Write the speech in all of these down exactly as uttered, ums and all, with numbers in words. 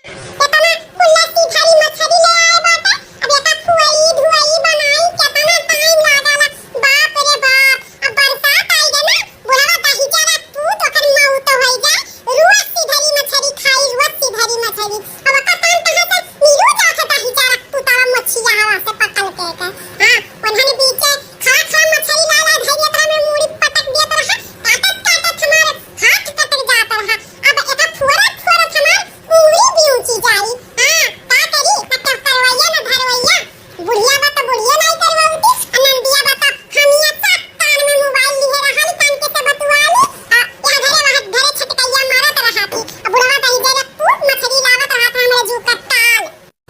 केतना कुल्ला सिधरी मछरी ले आए बाटे। अब एका फुआई, धुआई बनाई, केतना टाइम लागल। बाप रे बाप, अब बरसात आई गए ना, बुढ़वा दहिजरा पूत ओकर मौत होई जाए। रोज सिधरी मछरी खाई, रोज सिधरी मछरी। अब ओकर टाइम कहाँ से मिलू जात है दहिजरा पूतवा मछिया हवा से पकड़ के के। हाँ, उन्हन बीचे खड़ा खड़ा मछरी ला ला धइले एकरा में मूड़ी पटक देत रहा, काटत काटत हमार हाथ कटक जात रहा। अब एका फोरत फोरत हमार उंगली बिउची जाई। हाँ, का करी? ना तो करवैया ना धरवैया। बुढ़िया बा तो बुढ़िया नाई करवौती, आ नंदिया बा तो हमिया सब कान में मोबाइल लिहे रहल, कान के से बतुआली, आ या घरे वहाँ घरे छटकैया मारत रहती। आ बुढ़वा दहिजरा पूत मछरी लावत रहत हमरे जू कत्ताल।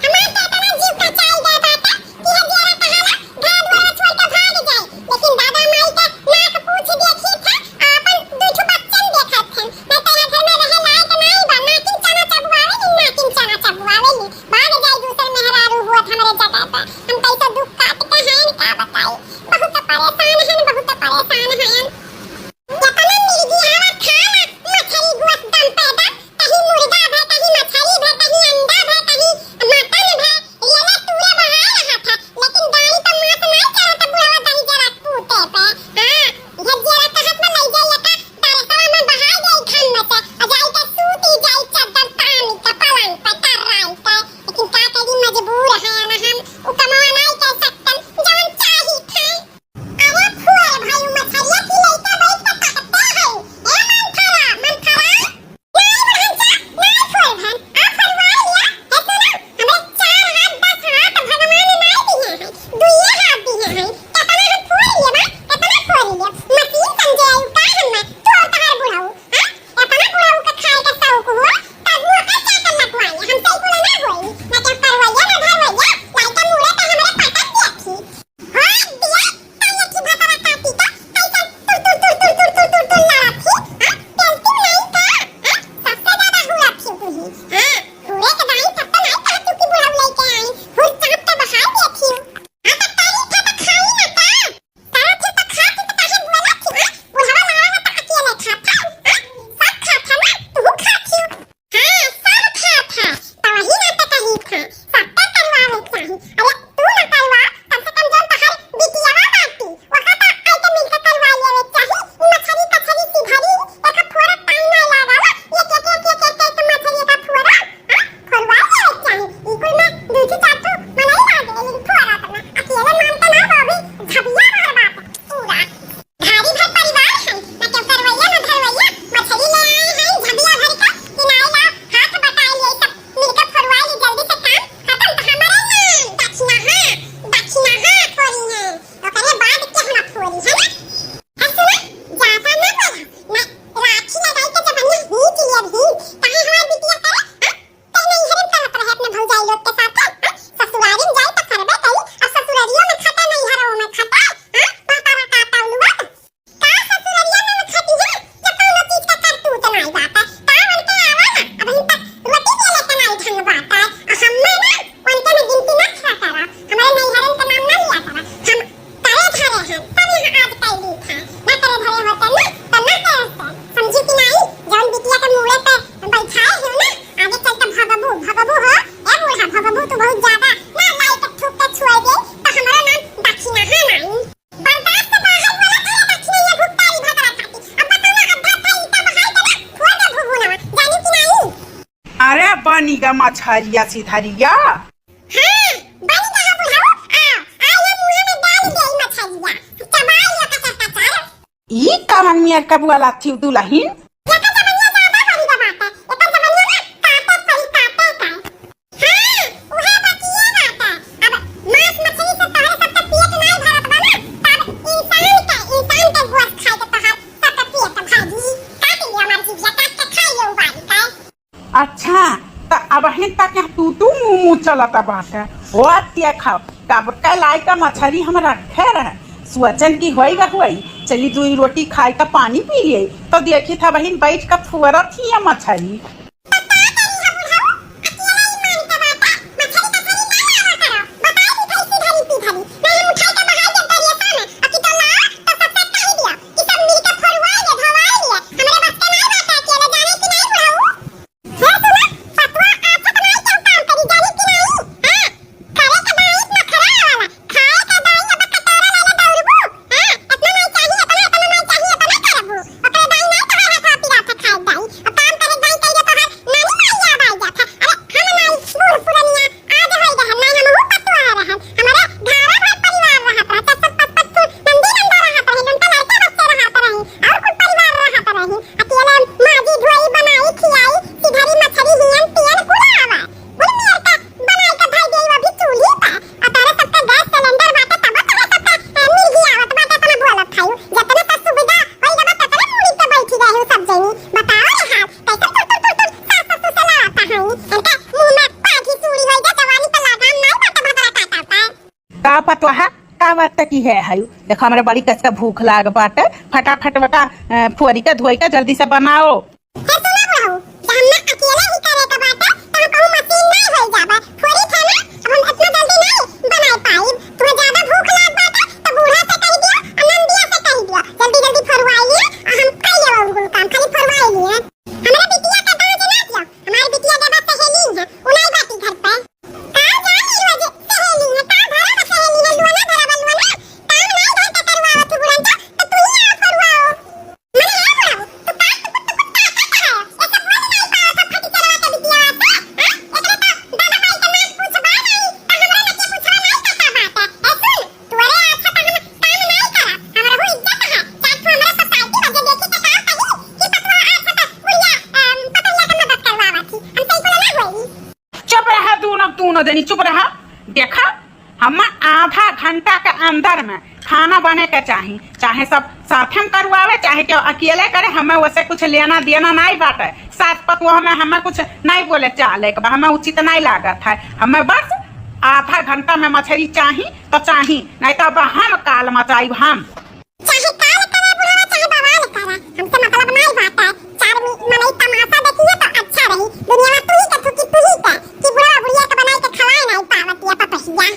हमार तो एतना जीव कचाई गए बाटे कि हजियारा कहाला घर दुआर छोड़ के भाग जाए, लेकिन दादा माई के नाक पूछ देखी था, आपन दू ठो बच्चन देखत थे। मैं तो यहाँ घर में रहे लायक नाई बा, नाकिन चना चबुआवे ली, नाकिन चना चबुआवे ली। भाग जाए दूसर मेहरारू हुआ था हमरे जगह पे। हम कैसे दुख काट के हैं, का बताई। बहुत परेशान हैं, बहुत परेशान हैं। केतना मिर्गियावा खाला, मछरी गोश्त दम पे दम, कहीं मुर्गा भे, कहीं मछरी भे, कहीं अंडा भे, कहीं मटन भे, रियले टूरे बहाए रहा था, लेकिन गाड़ी तो मात नहीं चढ़त बुढ़वा दहिजरा पूते पे। हाँ, ढेर जियरा कहत बा लई जाई एका तरसवा में बहाए जाई घाम में से, आ जाई के सूती जाई चद्दर तानी के पलंग पे टर्राई के, लेकिन का करी मजबूर है ना हम, उ कमवा नहीं कर सकतन, जवन चाही खाई। अरे फुअर भाई, उ मछरिया की लइका बैठ के काटते हैं। ए मंथरा, मंथरा। नाई बहन चा, नाई फुअर भाई। आ फुअरवा लिया। हे सुनो, हमरे चार हाथ, दस हाथ भगवान नाई दिए हैं। दुइये हाथ दिए हैं। केतना हम फुअर लिए बा, केतना फुअर लिए। मशीन समझे आयु का हम में, तू और तहार बुढ़ऊ। हाँ? एतना बुढ़ऊ के खाए के शौक हुआ, तब वो का चाकर लगवाए। हमसे कुल ना होई। ना तो करवैया, ना धरवैया। लइका मुड़े तो हमरे पटक दिया थी। हाँ, दिया, ताई की भतरा काटी का, ताई का तुर, तुर, तुर लड़ा थी, हाँ, पेलती नहीं का, हाँ, सबसे ज्यादा हुआ थी तू ही, हाँ, हुरे के दाई सब तो नहीं कहा तू की बुढ़ऊ लेके आई, हुर चाप के बहार दिया थी, हाँ, तो ताई था तो खाई ना का, तारा थी तो खा थी तो काहे बोला थी, हाँ, बुढ़वा लावा था तो अकेले खा था, हाँ, सब खा था ना, तू खा थी। हाँ, सब खात है, त वही ना तो कही था, सबके करवावे चाही। अरे, तू ना करवा, कम से कम जौन तहार बिटियावा बाटी, ओका तो आइके मिलके करवा लेवे चाही। ई मछरी कछरी सिधरी, एका फोरत टाइम ना लागा ना, एक, एक, एक मछरी एका फोरा, हाँ, फोरवा लेवे चाही। ई कुल में दू ठो चार ठो मनई लागे, लेकिन फोरा तो ना, अकेले मान तो ना, वो भी झबिया मार बात, पूरा। भारी भर परिवार है, ना केहू करवैया, ना धरवैया, मछली ले आए हैं झबिया भर के, कि नाई लाओ, हाथ बटाए लिए सब, मिलके फोड़वाए ली जल्दी से काम खत्म, तो हमारे नाम दक्षिणा, हाँ, दक्षिणा, हाँ, फोड़ी है, ओकरे बाद के हम फोड़ी, है ना? है सुना, ज्यादा ना बोला, मैं राखी लगाई के जब हमने खींच लिया भी, काहे हमार बिटिया करे, हाँ? तै नैहरे में करत रहे अपने भौजाई लोग के साथे, हाँ? ससुरारी में जाई त करबे करी, अब ससुरारियो में खटे नैहरो में खटे, हाँ? पापा रा काटा उलुआ। का ससुरारिया में खटी है, जब कौनो चीज का करतूत नाई बाटे। का उनके आवा ना, अब हम तक रोटी के लेके नाई ढंग बाटे। आ हम्मे ना, उनके में गिनती ना खा करा, हमारे नैहरन के नाम ना लिया करा। हम करे धरे हैं, तब यहाँ आज कैली था। ना करे धरे होते ना, तो ना करते। समझी कि नाई, जौन बिटिया के मूड़े पे बैठाए हो ना, आगे चल के भगबू, भगबू हो, ए बूढ़ा, भगबू तू बहुत ज्यादा। ना लाई के थूक के छुए दे, तो हमारा नाम दक्षिणा है नाई। बर्दाश्त बाहर वाला करे दक्षिणा ये भुगतारी भतरा खाती। अब बताओ ना, अद्धा था ईटा बहाई के ना, फोड़ दे भुभुनवा, जानी कि नाई? अरे बनी गा मछरिया सिधरिया। हाँ, बनी गा बुढ़ऊ, आओ, आओ ये मुँह में डाल दे ई मछरिया, चबाई ले कचर कचर। ई कवन मियर कबुआ लाथी दुलहिन? एकर जबनिया ज्यादा बढ़ी के बाटे। एकर जबनिया ना काटे पड़ी, काटे के। हाँ, उहे बतिये बाटे। अब मांस मछली से तोहरे सबके पेट नाई भरत बा ना, तब इंसान के, इंसान के गोश्त खाए के तोहार सबके पेट भरी। काट लिया हमार जीभिया, काट के खाइए उबाल के। अच्छा, त अबहिन तक यहाँ तू तू मुँह मुँह चलत बाटे। हो अतिया खाओ, कब के लाई का मछरी हम रखे रहे। सोचन की होई गा होई, चली दुई रोटी खाई का पानी पी लिए, तो देखी था बहिन बैठ का फुअरत ही है मछरी। हे सुना, सतुआ आछत पतोहा, का बात की है हयू? देखो, हमरा बड़ी कस का भूख लाग बाटे, फटाफट बटा, अ, फोरी के, धोई के जल्दी से बनाओ। हे सुनो बुढ़ऊ, जब हम्मे अकेले ही करे के बाटे, तो हम कहूँ मशीन नहीं होई जाबे। फोरी थे ना, अब हम इतना जल्दी नहीं बनाई पाई। तुम्हें ज्यादा भूख लाग बाटे, तो बूढ़ा से कह दियो, और नंदिया से कह दियो, जल्दी जल्दी फोरवाई लिए, और हम कर लेबे उ कुल काम, खाली फोरवाई लिए। हमरा बिटिया के दाँज ना दियो, हमारी बिटिया के बस सहेली है, उ नहीं बाटी घर पे। का जानी रोज सहेली है, का भरा बा सहेली है, लुअना भरा बा लुअना, काम नहीं घर के करवावत हो बुढ़न तो, तो तू ही आओ करवाओ। मने हाँ बुढ़ऊ, तू का टुकुर टुकुर का का करे? ये सब बोल नहीं पावत हो फटी चलवा के बिटिया से, हाँ? एकरे तो दादा भाई के नाक पूछबा नहीं, तो हमरा नाक के पूछबा नहीं का का बात है? ए सुन, तोरे अच्छा तो हम काम नहीं करब, हमरा हो इज्जत है, चार ठो हमरा सोसाइटी में जे देखी के का कही कि पतवा अच्छा तो बुढ़िया, अम, पतलिया के मदद करवावत थी, हमसे इकुल ना होई। चुप रहा दोनों, दोनों जनी चुप रहा। देखा, हम आधा घंटा के अंदर में खाना बने के चाही, चाहे सब साथे में करवावे, चाहे केहू अकेले करे, हमें वैसे कुछ लेना देना नहीं बाटे। सास पतोह में हमें कुछ नहीं बोले चाले के बा, हमें उचित नहीं लागत है। हमें बस आधा घंटा में मछरी चाही तो चाही, नहीं तो अब हम काल मचाइब हम। चाहे काल करे बुढ़वा, चाहे बवाल करे, हमसे मतलब नाई बाटे। चार मी-, मनई तमाशा देखिए तो अच्छा रही। दुनिया में तू ही के थूकी, तू ही के, कि बुढ़वा बुढ़िया के बनाई के खवाए नाई पावत या पतोहिया।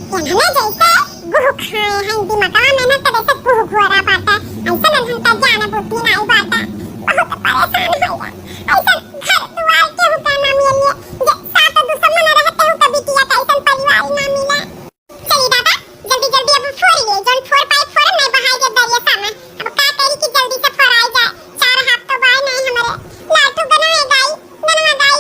इन्हने जैसे गुह खाए हैं दिमागवा में ना, तो वैसे गुह घोरा बाटे। ऐसे ना हम तो जाने बुद्धि नाई बाटे। बहुत परेशान है यार। ऐसे घर दुआर केहू का ना मिले, जे साथ दुश्मन रहते हो कभी किया, तो ऐसन परिवार ना मिले। चली दादा, जल्दी जल्दी अब फोर लिए, जौन फोर पाई फोर, नहीं बहाई के दरिया सामने। अब का करी कि जल्दी से फोर आई जाए, चार हाथ तो बाय नहीं हमारे। लालटू गनवा गाई, गनवा गाई,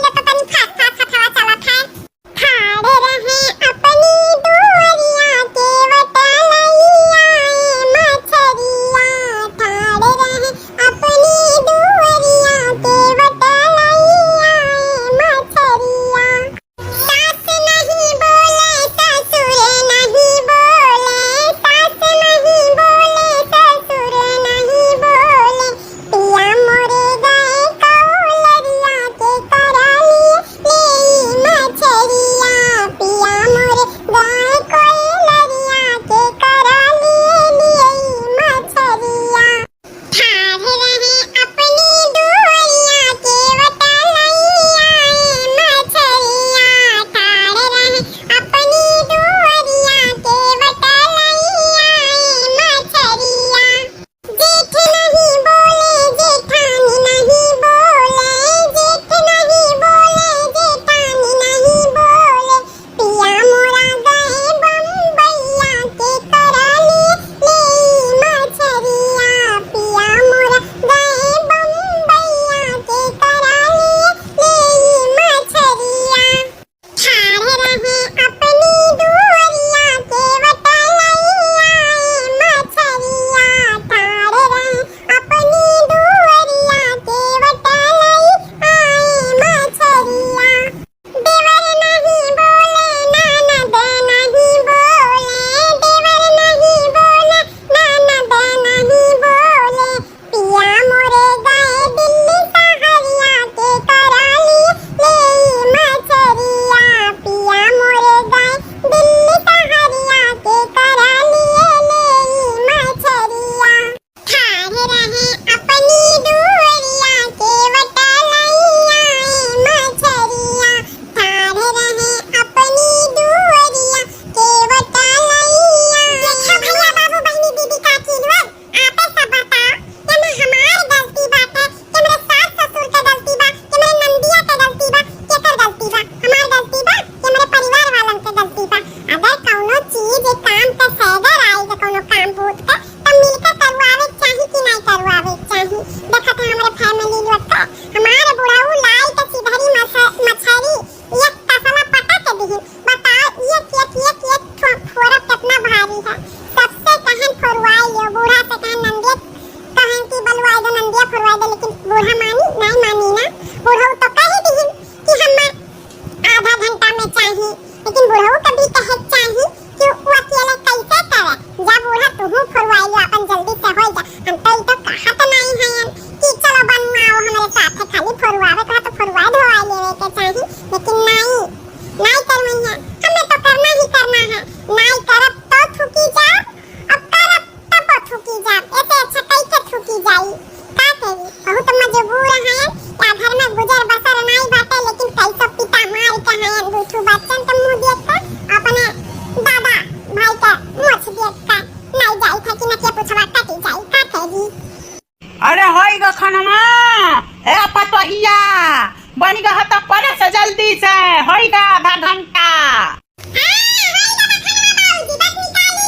खनवा, ए पतोहिया, बनि गवा त परे से जल्दी से, होइगा आधा घंटा।